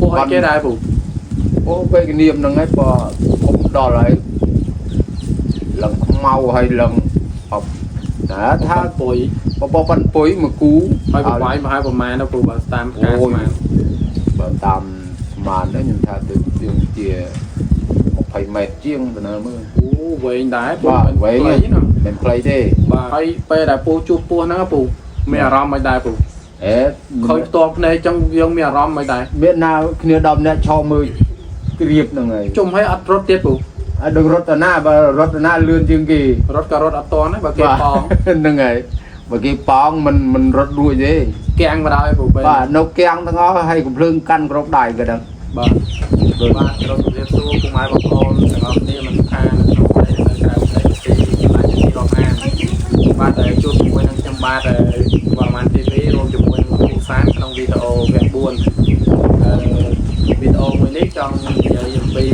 ស់អីគេដែរពូ អូពេលគនាមហ្នឹងហើយបើគុំដល់ហើយឡើងខ្មៅហើយឡើងអបណាថា ពុយ បបប៉ាន់ពុយមកគូ ហើយប្រវាយមកហើយប្រមាណទៅពូបើតាមការស្មាន បើតាមស្មានទៅខ្ញុំថាដូចជាងជា20ម៉ែត្រជាងទៅណាមើល អូវែងដែរពូ បាទវែង ខ្លីណា មិនខ្លីទេ បាទហើយពេលដែលពូជួបពស់ហ្នឹងពូមានអារម្មណ៍មិនដែរពូ អេ ឃើញផ្ទាល់ភ្នែកចឹងយើងមានអារម្មណ៍មិនដែរ មានណាគ្នា10នាក់ឈរមើលក្រៀបហ្នឹងហើយ ជុំឲ្យអត់រត់ទៀតពូ អត់ដឹងរត់តាណាបើរត់តាណាលឿនជាងគេ រត់ក៏រត់អត់តន់ដែរបើគេប៉ង ហ្នឹងហើយបើគេប៉ងមិនមិនរត់រួចទេ គាំងមកដល់ពូពេល បាទនៅគៀងទាំងអស់ហើយកំភ្លើងកាន់គ្រប់ដៃក៏ដឹង បាទបាទក្រុមជម្រាបសួរពុកម៉ែបងប្អូនទាំងអស់គ្នាមិនថានៅក្នុងប្រទេសនៅក្រៅប្រទេសទីកន្លែងទីរាប់អានបាទតែជួបជាមួយនឹងខ្ញុំបាទវរ្ម័ន TV រួមជាមួយនឹងគ្រូសានក្នុងវីដេអូវគ្គ4អឺវីដេអូមួយនេះចង់និយាយអំពី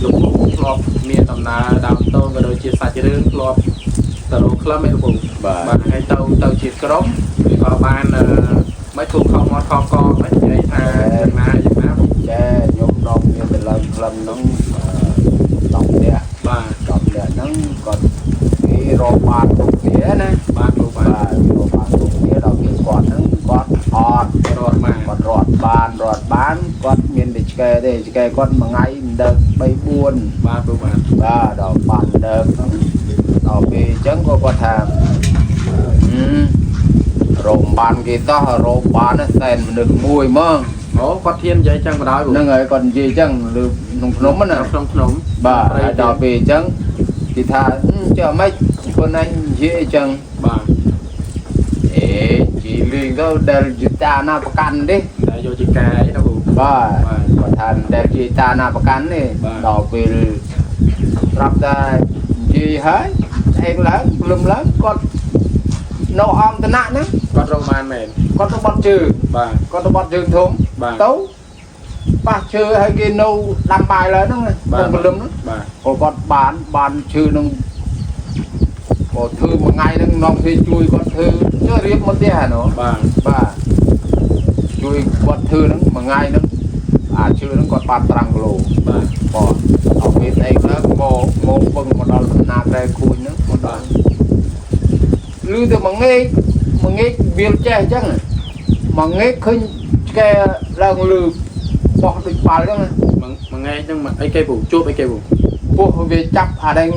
លោកពូធ្លាប់មានដំណើរដើមតូនក៏ដូចជាសាច់រឿងធ្លាប់ទៅរកក្លឹមឯលោកពូ បាទ បាទហើយទៅទៅជាក្រុមក៏បានអឺមិនទូខំមកខកមិននិយាយថាយ៉ាងណាយ៉ាងណា ចែខ្ញុំដល់មានទៅឡើងក្លឹមហ្នឹង10នាក់ បាទ 10នាក់ហ្នឹងគាត់គេរកបានគ្រប់គ្នាណា បាទគ្រូបា បាទ ទរកបានគ្រប់គ្នាដល់គេគាត់ហ្នឹងគាត់អត់ រត់មក គាត់រត់បានរត់បានគាត់មានតែឆ្កែទេឆ្កែគាត់មួយថ្ងៃមិនដើ3 4 បាទគ្រូបាទ បាទដល់បានដើមហ្នឹងដល់ពេលអញ្ចឹងក៏គាត់ថាហឹមរោមបានគេតោះរោមបានសែនមនុស្សមួយហ្មង អូគាត់ធាននិយាយចឹងបណ្ដោយ ហ្នឹងហើយគាត់និយាយអញ្ចឹងលើក្នុងភ្នំណា ក្នុងភ្នំ បាទហើយដល់ពេលអញ្ចឹងគេថាហឹមចុះម៉េចខ្លួនឯងនិយាយអញ្ចឹង បាទ អេជីលេងទៅដែលជាតាណាប្រកាន់ទេ តែយកជាកាយណាគ្រូ បាទ បាទ គាត់ថាដែលជាតាណាប្រកាន់ទេ បាទ ដល់ពេលប្រាប់ថានិយាយហើយឯងឡើងព្រលឹមឡើងគាត់នៅអមតនៈហ្នឹង គាត់រកបានមែន គាត់ទៅបត់ជើង បាទ គាត់ទៅបត់ជើងធំ បាទ ទៅប៉ះជើងហើយគេនៅដាំបាយឡើយហ្នឹងណា បាទ ក្នុងព្រលឹមហ្នឹង បាទ ក៏គាត់បានបានឈើហ្នឹងក៏ធ្វើមួយថ្ងៃហ្នឹងនាំគេជួយគាត់ធ្វើចុះរៀបមកផ្ទះហ៎ណូ បាទ បាទជួយគាត់ធ្វើហ្នឹងមួយថ្ងៃហ្នឹងអាឈើហ្នឹងគាត់បាន5គីឡូ បាទ បងដល់ពេលស្អែកឡើងមកមកពឹងមកដល់ដំណាក្រែខួចហ្នឹងមកដល់ឮទៅមួយងាកមួយងាកវាលចេះអញ្ចឹងមួយងាកឃើញឆ្កែឡើងលើបោះដូចបាល់អញ្ចឹងណា មួយថ្ងៃហ្នឹងអីគេពូជួបអីគេពូ ពោះវាចាប់អាដែង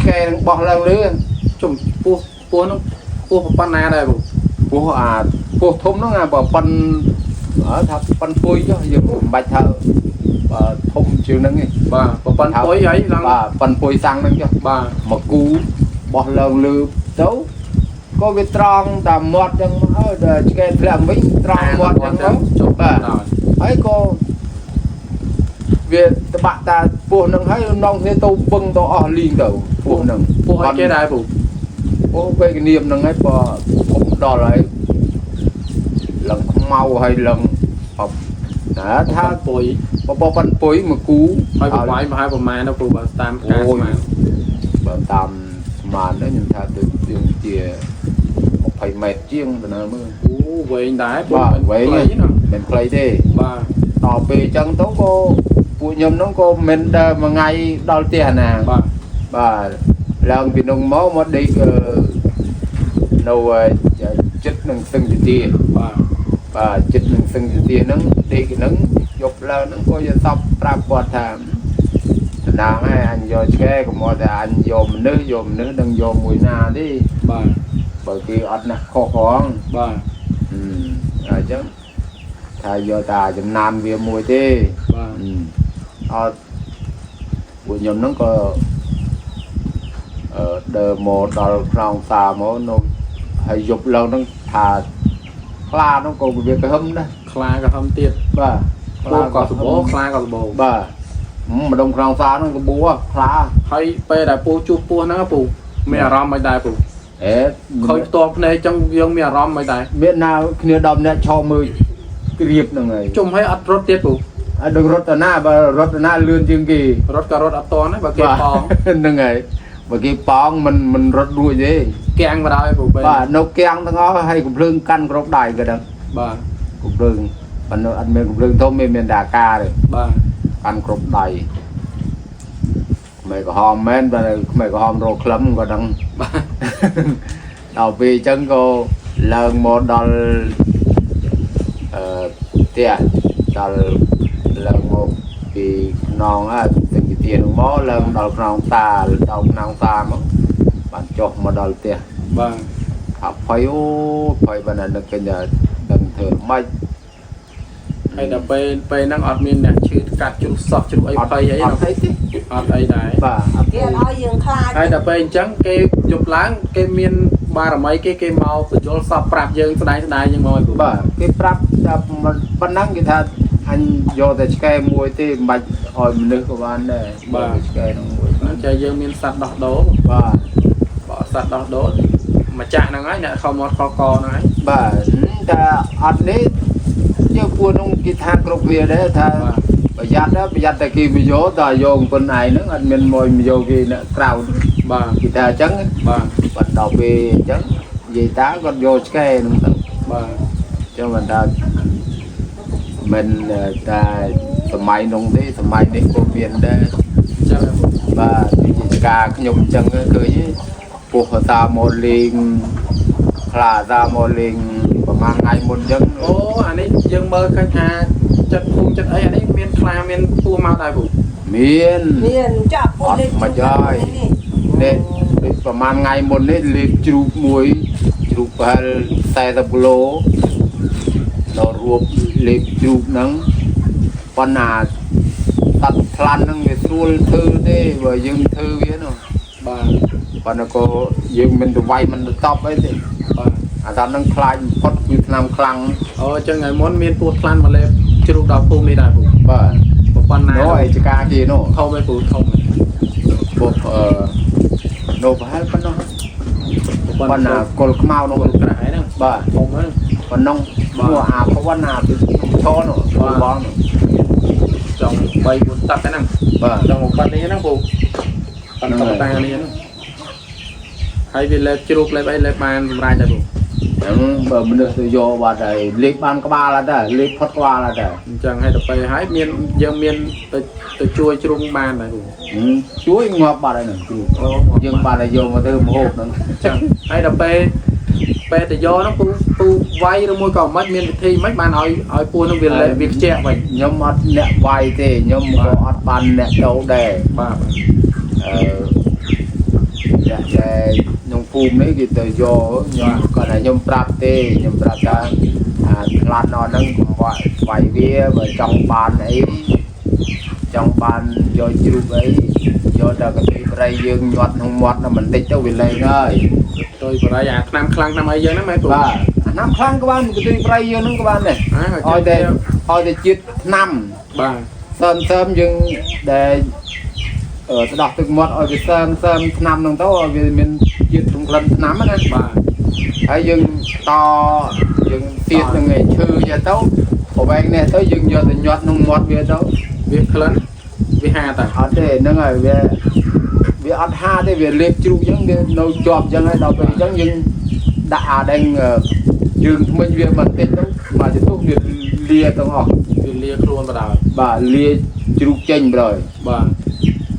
ឆ្កែនឹងបោះឡើងលើ ជុំពោះពោះហ្នឹងពោះប៉ុណ្ណាដែរពូ ពោះអាពោះធំហ្នឹងអាបើប៉ុនអើថាប៉ុនពុយចុះយើងមិនបាច់ថាបើធំជាងហ្នឹងទេ បាទប៉ុណ្ណពុយហើយឡើង បាទប៉ុនពុយសាំងហ្នឹងចុះ បាទ មកគូបោះឡើងលើទៅក៏វាត្រង់តាមមាត់ចឹងមកហើយដល់ឆ្កែធ្លាក់វិញត្រង់មាត់ចឹងទៅ ជុំ បាទ ដល់ ហើយក៏វាតបាក់តាពោះហ្នឹងហើយនងគ្នាទៅពឹងទៅអស់លីងទៅពោះហ្នឹង ពោះអីគេដែរពូ អូពេលគនាមហ្នឹងហើយបើគុំដល់ហើយឡើងខ្មៅហើយឡើងអបណាថា ពុយ បបប៉ាន់ពុយមកគូ ហើយប្រវាយមកហើយប្រមាណទៅពូបើតាមការស្មាន បើតាមស្មានទៅខ្ញុំថាដូចជាងជា20ម៉ែត្រជាងទៅណាមើល អូវែងដែរពូ បាទវែង ខ្លីណា មិនខ្លីទេ បាទ ដល់ពេលអញ្ចឹងទៅក៏ពួកខ្ញុំហ្នឹងក៏មិនដើរមួយថ្ងៃដល់ផ្ទះណា បាទ បាទឡើងពីនោះមកមកដេកអឺនៅចិត្តនឹងសឹងជាទី បាទ បាទចិត្តនឹងសឹងជាទីហ្នឹងដេកហ្នឹងយប់ឡើងហ្នឹងក៏យល់សពប្រាប់គាត់ថាតំណាងហើយអញយកឆ្កែកុំមកតែអញយកមនុស្សយកមនុស្សដឹងយកមួយណាទេ បាទ បើគេអត់ណាស់ខុសផង បាទ ហឹមអញ្ចឹងថាយកតាចំណានវាមួយទេ បាទ ហឹមអត់ពួកខ្ញុំហ្នឹងក៏អឺដើរមកដល់ខ្នងផ្សារមកនៅហើយយប់ឡើងហ្នឹងថាខ្លាហ្នឹងក៏វាក្រហឹមដែរ ខ្លាក៏ហឹមទៀត បាទ ពស់ក៏សបោខ្លាក៏សបោ បាទម្ដុំខ្នងផ្សារហ្នឹងកបួខ្លា ហើយពេលដែលពូជួបពស់ហ្នឹងពូមានអារម្មណ៍មិនដែរពូ អេ ឃើញផ្ទាល់ភ្នែកចឹងយើងមានអារម្មណ៍មិនដែរ មានណាគ្នា10នាក់ឈរមើលក្រៀបហ្នឹងហើយ ជុំឲ្យអត់រត់ទៀតពូ អត់ដឹងរត់តាណាបើរត់តាណាលឿនជាងគេ រត់ក៏រត់អត់តន់ដែរបើគេប៉ង ហ្នឹងហើយបើគេប៉ងមិនមិនរត់រួចទេ គាំងមកដល់ពូពេល បាទនៅគៀងទាំងអស់ហើយកំភ្លើងកាន់គ្រប់ដៃក៏ដឹង បាទ កំភ្លើង ប៉ុន្តែអត់មានកំភ្លើងធំមានមានតែអាការទេ បាទ កាន់គ្រប់ដៃខ្មែរក្រហមមែនបើខ្មែរក្រហមរកក្លឹមក៏ដឹង បាទ ដល់ពេលអញ្ចឹងក៏ឡើងមកដល់អឺផ្ទះដល់ឡើងមកពីខ្នងអ่ะទាំងពីទៀនមកឡើងដល់ខ្នងតាដល់ខ្នងតាមកបានចុះមកដល់ផ្ទះ បាទ ថាភ័យអូភ័យបាននឹកឃើញថាដឹងធ្វើម៉េច ហើយដល់ពេលពេលហ្នឹងអត់មានអ្នកឈឺកាត់ជ្រុះសោះជ្រុះអីភ័យអី អត់អីទេ អត់អីដែរ បាទអត់ គេអត់ឲ្យយើងខ្លាច ហើយដល់ពេលអញ្ចឹងគេយប់ឡើងគេមានបារមីគេគេមកបញ្យលសពប្រាប់យើងស្ដាយស្ដាយយើងមកឲ្យពូ បាទគេប្រាប់ថាប៉ុណ្ណឹងគេថាអញយកតែឆ្កែមួយទេមិនបាច់ឲ្យមនុស្សក៏បានដែរឆ្កែហ្នឹងមួយ ហ្នឹងចេះយើងមានសត្វដោះដូរ បាទ បើសត្វដោះដូរម្ចាស់ហ្នឹងហើយអ្នកខមាត់ខកហ្នឹងហើយ បាទតែអត់នេះយើងពួកនោះគេថាគ្រប់វាដែរថា បាទ ប្រយ័ត្នណាប្រយ័ត្នតែគេមកយកតែយកប៉ុនឯងហ្នឹងអត់មានមកមកយកគេអ្នកក្រៅ បាទ គេថាអញ្ចឹង បាទ បាត់ដល់ពេលអញ្ចឹងនិយាយតាគាត់យកឆ្កែហ្នឹងទៅ បាទ អញ្ចឹងមិនថាមិនតែសម័យនោះទេសម័យនេះក៏មានដែរ អញ្ចឹងហើយពូ បាទជាចការខ្ញុំអញ្ចឹងឃើញទេពោះតាមកលេងខ្លាតាមកលេងប្រហែលថ្ងៃមុនអញ្ចឹង អូអានេះយើងមើលឃើញថាចិត្តភូមិចិត្តអីអានេះមានខ្លាមានពស់មកដែរពូ មាន មានចាប់ពុ អត់ លេខ មកហើយនេះដូចប្រហែលថ្ងៃមុននេះលេបជ្រូកមួយជ្រូកប្រហែល40គីឡូដល់រួបលេបជ្រូកហ្នឹងប៉ុន្តែសត្វខ្លាន់ហ្នឹងវាស្រួលធ្វើទេបើយើងធ្វើវានោះ បាទ ប៉ុន្តែក៏យើងមិនទៅវាយមិនទៅតប់អីទេ បាទ អាសត្វហ្នឹងខ្លាចបំផុតគឺឆ្នាំខ្លាំង អូអញ្ចឹងថ្ងៃមុនមានពស់ខ្លាន់មកលេបជ្រូកដល់ភូមិនេះដែរពូ បាទ ប្រព័ន្ធណា នោះឯចកាគេនោះ ធំឯពូធំឯ ពួកអឺនោះប្រហែលប៉ុណ្ណោះ ប្រព័ន្ធ ប៉ុន្តែគល់ខ្មៅនោះ គល់ក្រាយហ្នឹង បាទ ធំហ្នឹង ប៉ុណ្ណឹង បាទ មកអាភវនាពីឈរនោះបងនោះ ចង់3 4ទឹកហ្នឹង បាទ ចង់មកបាត់នេះហ្នឹងពូប៉ុន្តែតានេះហ្នឹងហើយវាលេបជ្រូកលេបអីលេបបានសម្រាប់ដែរពូ ហ្នឹងបើមនុស្សទៅយកបាត់ហើយលេខបានក្បាលអត់ដែរលេខផុតក្បាលអត់ដែរ អញ្ចឹងហើយទៅពេលហើយមានយើងមានទៅទៅជួយជ្រុងបានដែរពូ ហឹមជួយងាប់បាត់ហើយហ្នឹងគ្រូ អូ យើងបានតែយកមកទៅមហូបហ្នឹង អញ្ចឹងហើយដល់ពេលពេលទៅយកហ្នឹងពូពូវាយឬមួយក៏មិនមានវិធីមិនបានឲ្យឲ្យពូហ្នឹងវាលេបវាខ្ជាក់វិញ ខ្ញុំអត់អ្នកវាយទេខ្ញុំក៏អត់បានអ្នកដូរដែរ បាទ អឺអ្នកដែលក្នុងភូមិនេះគេទៅយកខ្ញុំគាត់ថាខ្ញុំប្រាប់ទេខ្ញុំប្រាប់ថាអាខ្លាត់ណហ្នឹងកុំវាយវាយវាបើចង់បានអីចង់បានយកជ្រូកអីយកតែកាទីប្រៃយើងញាត់ក្នុងមាត់ហ្នឹងបន្តិចទៅវាលែងហើយ ទៅបរិយអាឆ្នាំខ្លាំងឆ្នាំអីយើងហ្នឹងមែនពូ បាទអាណាំខ្លាំងក៏បានកាទីប្រៃយើងហ្នឹងក៏បានដែរ អា ឲ្យតែឲ្យតែជាតិថ្នាំ បាទ សើមសើមយើងដែលអឺស្ដោះទឹកមាត់ឲ្យវាសើមសើមថ្នាំហ្នឹងទៅឲ្យវាមានជាតិក្នុងក្លិនថ្នាំហ្នឹងណា បាទ ហើយយើងតយើងទៀតនឹងឯឈើចេះទៅប្រវែងនេះទៅយើងយកទៅញាត់ក្នុងមាត់វាទៅ វាក្លិនវាហាតា អត់ទេហ្នឹងហើយវាវាអត់ហាទេវាលេបជ្រូកអញ្ចឹងវានៅជាប់អញ្ចឹងហើយដល់ពេលអញ្ចឹងយើងដាក់អាដែងយើងថ្មិញវាបន្តិចទៅមកទៅទុះវាលាទាំងអស់ វាលាខ្លួនបដ ாய் បាទលាជ្រូកចេញបណ្ដោយ បាទ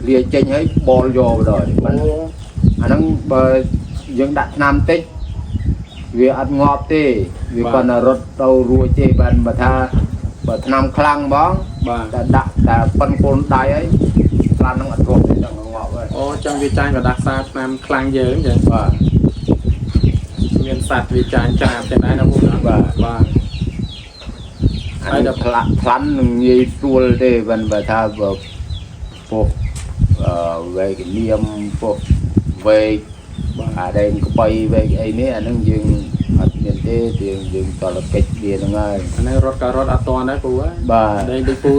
លាចេញហើយបលយកបណ្ដោយ អូ អាហ្នឹងបើយើងដាក់ថ្នាំតិចវាអត់ងាប់ទេវាគាត់តែរត់ទៅរួចទេបានបើថាបើថ្នាំខ្លាំងហ្មង បាទ តែដាក់តែប៉ុនកូនដៃហើយខ្លាំងហ្នឹងអត់ងាប់ទេដល់ងាប់ហើយ អូចឹងវាចាញ់បដាសាឆ្នាំខ្លាំងយើងចឹង បាទ មានសត្វវាចាញ់ច្រាបចឹងដែរណាពូណា បាទ បាទ អានេះផ្លាក់ផ្លាន់នឹងងាយស្រួលទេបានបើថាបើពុកអឺវែកនាមពុកវែក បាទ អាដែងក្បីវែកអីនេះអាហ្នឹងយើងអត់មានទេយើងយើងតលកិច្ចវាហ្នឹងហើយ អានេះរត់ក៏រត់អត់តាន់ដែរពូហើយ បាទ លេងដូចពូ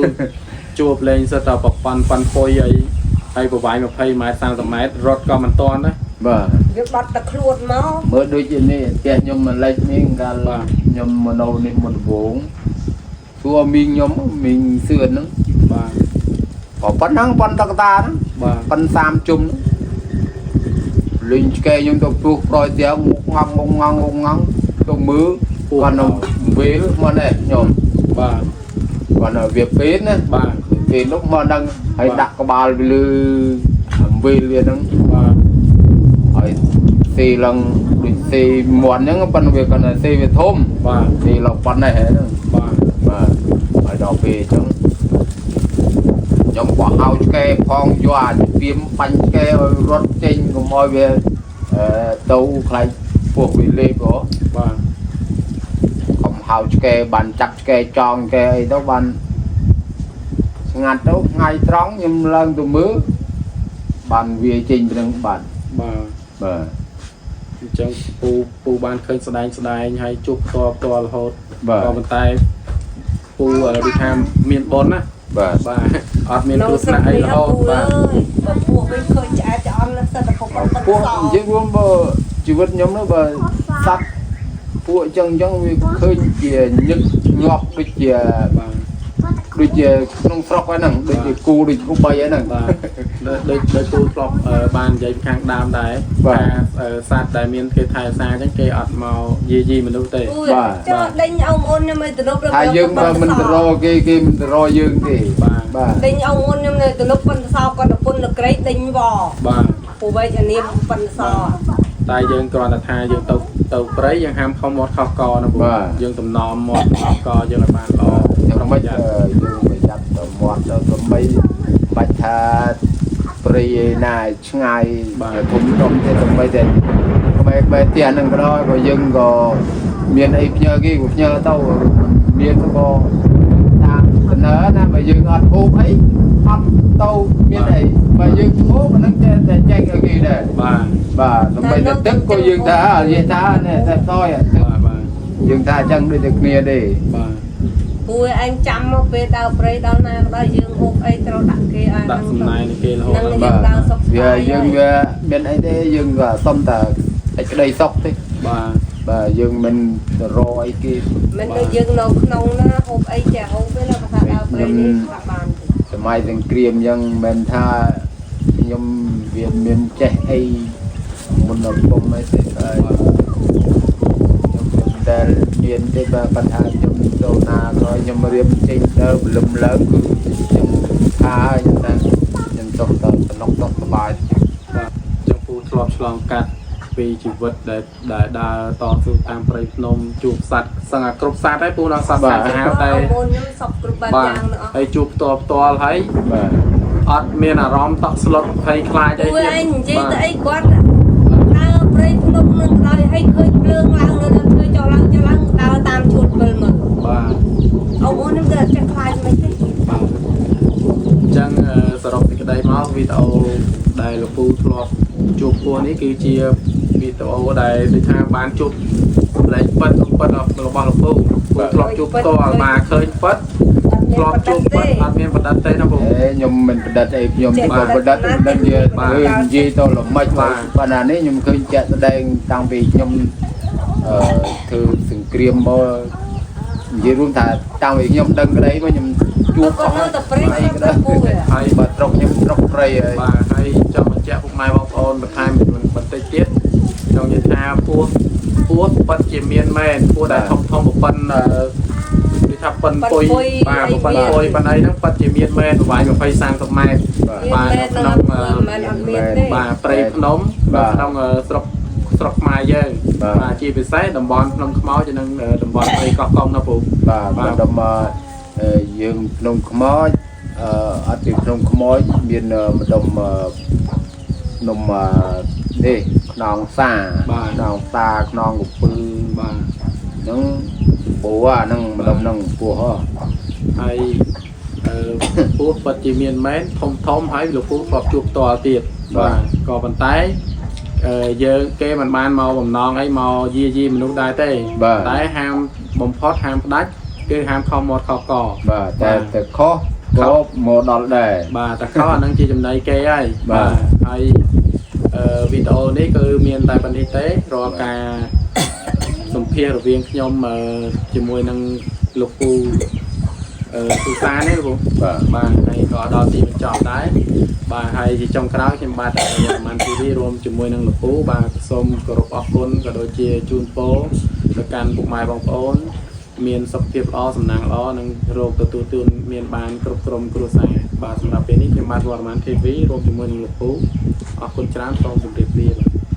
ជួបលេងសិតតែប្រប៉ាន់ប៉ាន់ពុយអីហើយប្រវាយ20ម៉ែត្រ30ម៉ែត្ររត់ក៏មិនតាន់ដែរ បាទ វាបាត់តែខ្លួនមក មើលដូចជានេះផ្ទះខ្ញុំមិនលិចនេះកាល បាទ ខ្ញុំមកនៅនេះមុនដំបូងសួរមីងខ្ញុំមីងសឿនហ្នឹង បាទ ក៏ប៉ុណ្ណឹងប៉ុនតកតាហ្នឹង បាទ ប៉ុន30ជុំហ្នឹងលេងឆ្កែខ្ញុំទៅព្រុសប្រយទៀងងងងងងងងងទៅមើលគាត់នៅវេលមកនេះខ្ញុំ បាទ គាត់នៅវាពេលណា បាទ ពេលនោះមកដឹងហើយដាក់ក្បាលវាលើអំវិលវាហ្នឹង បាទ ហើយស៊ីឡើងដូចស៊ីមាន់ហ្នឹងប៉ុន្តែវាគាត់ថាស៊ីវាធំ បាទ ស៊ីឡើងប៉ុណ្ណេះហ្នឹង បាទ បាទហើយដល់ពេលអញ្ចឹងខ្ញុំក៏ហៅឆ្កែផងយកអាពីមបាញ់ឆ្កែឲ្យរត់ចេញកុំឲ្យវាអឺទៅខ្លាចពោះវាលេបហ៎ បាទ ខំហៅឆ្កែបានចាប់ឆ្កែចងឆ្កែអីទៅបានស្ងាត់ទៅថ្ងៃត្រង់ខ្ញុំឡើងទៅមើលបានវាចេញពីនឹងបាន បាទ បាទ អញ្ចឹងពូពូបានឃើញស្ដែងស្ដែងហើយជួបផ្ទាល់ផ្ទាល់រហូត បាទ ក៏ប៉ុន្តែពូដូចថាមានបុណ្យណា បាទ បាទអត់មានគ្រោះថ្នាក់អីរហូតបាទ អើយបើពួកវិញឃើញឆ្អែតឆ្អន់ណាស់សិតតែពុកប៉ុណ្ណឹង ពួកនិយាយរួមបើជីវិតខ្ញុំនោះបើសត្វពួកអញ្ចឹងអញ្ចឹងវាឃើញជាញឹកញាប់ដូចជា បាទ ដូចជាក្នុងស្រុកហ្នឹងដូចជាគូដូចគូបីហ្នឹង បាទដូចដូចដូចពូធ្លាប់បាននិយាយពីខាងដើមដែរ បាទ ថាសត្វដែលមានគេថែសារអញ្ចឹងគេអត់មកយាយីមនុស្សទេ អូយចុះដេញអ៊ំអូនខ្ញុំឲ្យទៅលុប ថាយើងបើមិនទៅរកគេគេមិនទៅរកយើងទេ បាទ បាទ ដេញអ៊ំអូនខ្ញុំនៅទៅលុបប៉ុនសោគាត់ប្រពន្ធលក្រែកដេញវ បាទ ពូវែកអានាមប៉ុនសោ តែយើងគ្រាន់តែថាយើងទៅទៅព្រៃយើងហាមខុសមាត់ខុសកណាពូយើងតំណមមាត់ខុសកយើងឲ្យបានល្អ យ៉ាងម៉េចយើងប្រយ័ត្នទៅមាត់ទៅដើម្បីបាច់ថាព្រៃឯណាឆ្ងាយធំដុំទេដើម្បីតែក្បែរក្បែរផ្ទះហ្នឹងក៏ដោយក៏យើងក៏មានអីផ្ញើគេក៏ផ្ញើទៅមានក៏តាមដំណើរណាបើយើងអត់ហូបអីអត់ទៅមានអីបើយើងហូបអាហ្នឹងចេះតែចែកឲ្យគេដែរ បាទ បាទដើម្បីតែទឹកក៏យើងថានិយាយថានេះតែតយទឹក បាទបាទ យើងថាអញ្ចឹងដូចតែគ្នាទេ បាទ ពូឯងចាំមកពេលដើរព្រៃដល់ណាក៏ដោយយើងហូបអីត្រូវដាក់គេឲ្យ ដាក់សំណាយនឹងគេរហូត នឹង បាទ យើងដើរសុខសប្ វា បាយ យើងវាមានអីទេយើងក៏សុំតែតែក្តីសុខទេ បាទ បាទយើងមិនទៅរកអីគេ មិនដូចយើងនៅក្នុងណាហូបអីចេះហូបទេណាបើថាដើរព្រៃនេះខ្លាបានទេ សម័យសង្គ្រាមអញ្ចឹងមិនថាខ្ញុំវាមានចេះអីមុនដល់ពុំអីទេបាទខ្ញុំមិនដែលមានទេបាទគាត់ថាខ្ញុំទៅណាក៏ខ្ញុំរៀបចេញទៅព្រលឹមឡើងគឺខ្ញុំថាខ្ញុំថាខ្ញុំសុំតែសំណុកសុខសប្បាយ ចំពូធ្លាប់ឆ្លងកាត់ពីជីវិតដែលដែលដើរតស៊ូតាមព្រៃភ្នំជួបសត្វសឹងតែគ្រប់សត្វហើយពូដល់សត្វសាហាវតែ អូនខ្ញុំសពគ្រប់បែប បាទ យ៉ាងទាំងអស់ ហើយជួបផ្ទាល់ផ្ទាល់ហើយ បាទ អត់មានអារម្មណ៍តក់ស្លុតភ័យខ្លាចអី ពួក ទៀត ឯងនិយាយទៅអីគាត់ដើរព្រៃភ្នំនឹងក្រោយឲ្យឃើញភ្លើងឡើងនៅនឹងឃើញចុះឡើងចុះឡើងដើរតាមជួតវិលមក បាទ អូនអូនខ្ញុំទៅចេះខ្លាចមិនទេ បាទអញ្ចឹងសរុបសេចក្តីមកវីដេអូដែលលោកពូធ្លាប់ជួបពូនេះគឺជាវីដេអូដែលដូចថាបានជួបសម្លេងពិតពិតរបស់លោកពូពូធ្លាប់ជួបផ្ទាល់បាទឃើញពិតធ្លាប់ជួបពិតអត់មានបណ្ឌិតទេណាពូ អេខ្ញុំមិនប្រឌិតអីខ្ញុំក៏ប្រឌិតប្រឌិតជានិយាយទៅល្មិចបាទប៉ុន្តែនេះខ្ញុំឃើញជាក់ស្ដែងតាំងពីខ្ញុំអឺធ្វើសង្គ្រាមមកនិយាយរួមថាតាំងពីខ្ញុំដឹងក្តីមកខ្ញុំជួប គាត់នៅតែព្រៃគាត់ទៅពូឯង ហើយ បាទត្រុកខ្ញុំត្រុកព្រៃហើយ បាទហើយចង់បញ្ជាក់ពុកម៉ែបងប្អូនបន្ថែមបន្តិចទៀតចង់និយាយថាពស់ពស់ពិតជាមានមែនពស់ដែលធំធំប្រពន្ធដូចថាប៉ុនពុយបាទប៉ុនពុយប៉ុនអីហ្នឹងពិតជាមានមែនប្រវែង20 30ម៉ែត្រ បាទ មានក្នុងមិនអត់មានទេ បាទព្រៃភ្នំនៅក្នុងស្រុកស្រុកខ្មែរយើងបាទជាពិសេសតំបន់ភ្នំខ្មោចនិងតំបន់ព្រៃកោះកុងណាពូ បាទបាទដល់មកយើងភ្នំខ្មោចអឺអត់ពីភ្នំខ្មោចមានម្ដុំភ្នំនេះខ្នងសាខ្នងសាខ្នងកពើ បាទ ហ្នឹងពូអាហ្នឹងម្ដុំហ្នឹងពោះហ៎ ហើយអឺពស់ពិតជាមានមែនធំធំហើយលោកពូធ្លាប់ជួបផ្ទាល់ទៀតបាទក៏ប៉ុន្តែយើងគេមិនបានមកបំណងអីមកយាយីមនុស្សដែរទេតែហាមបំផុតហាមផ្ដាច់គឺហាមខុសមាត់ខុសក បាទតែតែខុសក៏មកដល់ដែរ បាទតែខុសអានឹងជាចំណៃគេហើយ បាទ ហើយអឺវីដេអូនេះគឺមានតែប៉ុណ្្នេះទេរាល់ការសម្ភាសរវាងខ្ញុំជាមួយនឹងលោកពូអឺទូសានេះលោកពូ បាទ បាទហើយក៏ដល់ទីបញ្ចប់ដែរបាទហើយជាចុងក្រោយខ្ញុំបាទវត្តមានធីវីរួមជាមួយនឹងលោកពូបាទសូមគោរពអរគុណក៏ដូចជាជូនពរទៅកាន់ពុកម៉ែបងប្អូន មានសុខភាពល្អសំណាងល្អនិងរោគទទួលទានមានបានគ្រប់ក្រុមគ្រួសារបាទសម្រាប់ពេលនេះខ្ញុំបាទវរ្ម័ន TV រួមជាមួយនឹងលោកពូអរគុណច្រើនសូមជម្រាបលាបាទ។